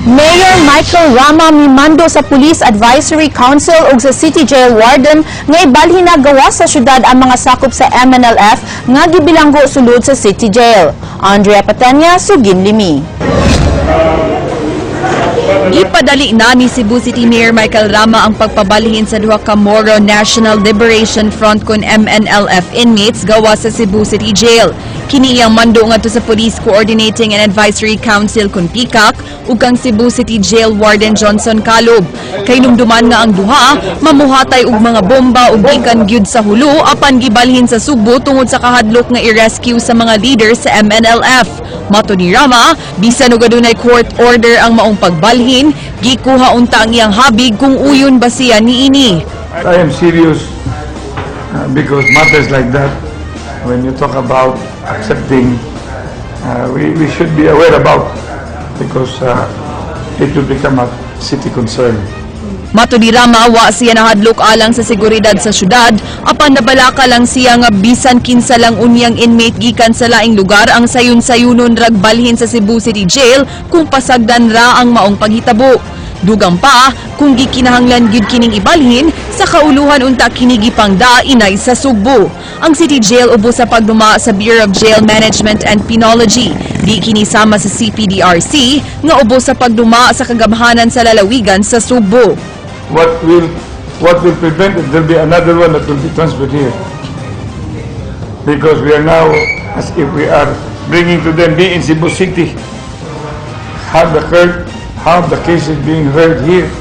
Mayor Michael Rama mimando sa Police Advisory Council ug sa City Jail Warden nga ibalhin na gawas sa syudad ang mga sakop sa MNLF nga gibilanggo sulod sa City Jail. Andrea Patanya, Sugin Limi. Ipadali na ni Cebu City Mayor Michael Rama ang pagpabalhin sa duha ka Moro National Liberation Front kon MNLF inmates gawa sa Cebu City Jail. Kini iyang mando ngadto sa Police Coordinating and Advisory Council kon PCAC ug kang Cebu City Jail Warden Johnson Calub. Kay numduman nga ang duha mamuhatay og mga bomba ug gikan gyud sa Hulo apan gibalhin sa Sugbo tungod sa kahadlok nga i-rescue sa mga leader sa MNLF. Mato ni Rama, bisan og adunay court order ang maong pagbalhin, gikuha unta ang iyang habig kung uyon ba siya niini. I am serious because matters like that, when you talk about accepting, we should be aware about because it will become a city concern. Mato ni Rama, wa siya nahadlok alang sa seguridad sa syudad, apan nabalaka lang siya nga bisan kinsa lang unyang inmate gikan sa laing lugar ang sayon-sayunon ragbalhin sa Cebu City Jail kung pasagdan ra ang maong paghitabo. Dugang pa, kung gikinahanglan gyud kining ibalhin, sa kauluhan unta kini gipangda inay sa Sugbo. Ang City Jail ubos sa pagduma sa Bureau of Jail Management and Penology. Di kini sama sa CPDRC nga ubos sa pagduma sa kagamhanan sa lalawigan sa Sugbo. What will prevent it? There'll be another one that will be transferred here. Because we are now, as if we are bringing to them, be in Cebu City, have the cases being heard here.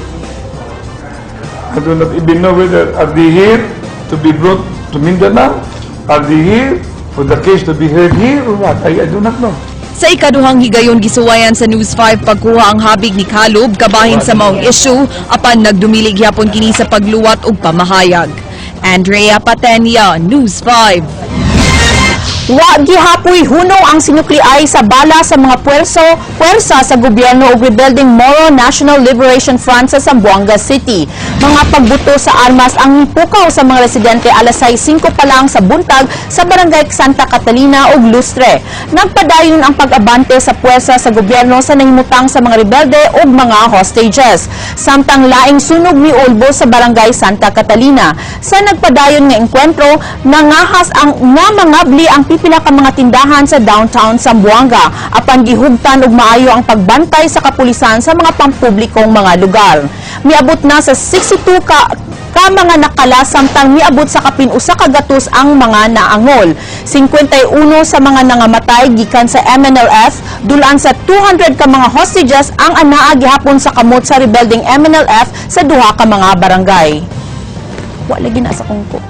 I do not even know whether are they here to be brought to Mindanao, are they here for the case to be heard here or what? I do not know. Sa ikaduhang higayon gisuwayan sa News 5 pagkuha ang habig ni Calub kabahin sa maong issue apan nagdumili gyapon kini sa pagluwat og pamahayag. Andrea Patenia, News 5. Wa gihapoy hunong ang sinukliay sa bala sa mga puwersa sa gobyerno ug rebeldeng Moro National Liberation Front sa Zamboanga City. Mga pagbuto sa armas ang mipukaw sa mga residente alas 6:05 pa lang sa buntag sa barangay Santa Catalina ug Lustre. Nagpadayon ang pag-abante sa puwersa sa gobyerno sa nahimutang sa mga rebelde ug mga hostages. Samtang laing sunog miulbo sa barangay Santa Catalina. Sa nagpadayon nga engkwentro, nangahas ang nga mangabli ang pipila ka mga tindahan sa downtown Zamboanga apan gihugtan og maayo ang pagbantay sa kapulisan sa mga pampublikong mga lugar. Miabot na sa 62 ka mga nakala samtang miabot sa kapin 100 ang mga naangol. 51 sa mga nangamatay gikan sa MNLF, dulaan sa 200 ka mga hostages ang anaa gihapon sa kamot sa rebeldeng MNLF sa duha ka mga barangay. Wa lagi na sa kungko.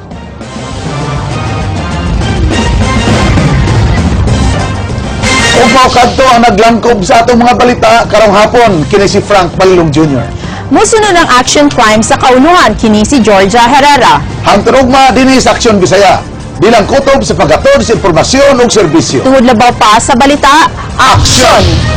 Ug mao kadto ang naglangkob sa atong mga balita karong hapon, kini si Frank Malilong Jr. Musunod ang Action Crime sa kauluhan, kini si Georgia Herrera. Hangtod ugma dinhi sa Aksyon Bisaya bilang kutob sa paghatod sa impormasyon ug serbisyo. Tungod labaw pa sa balita, Action!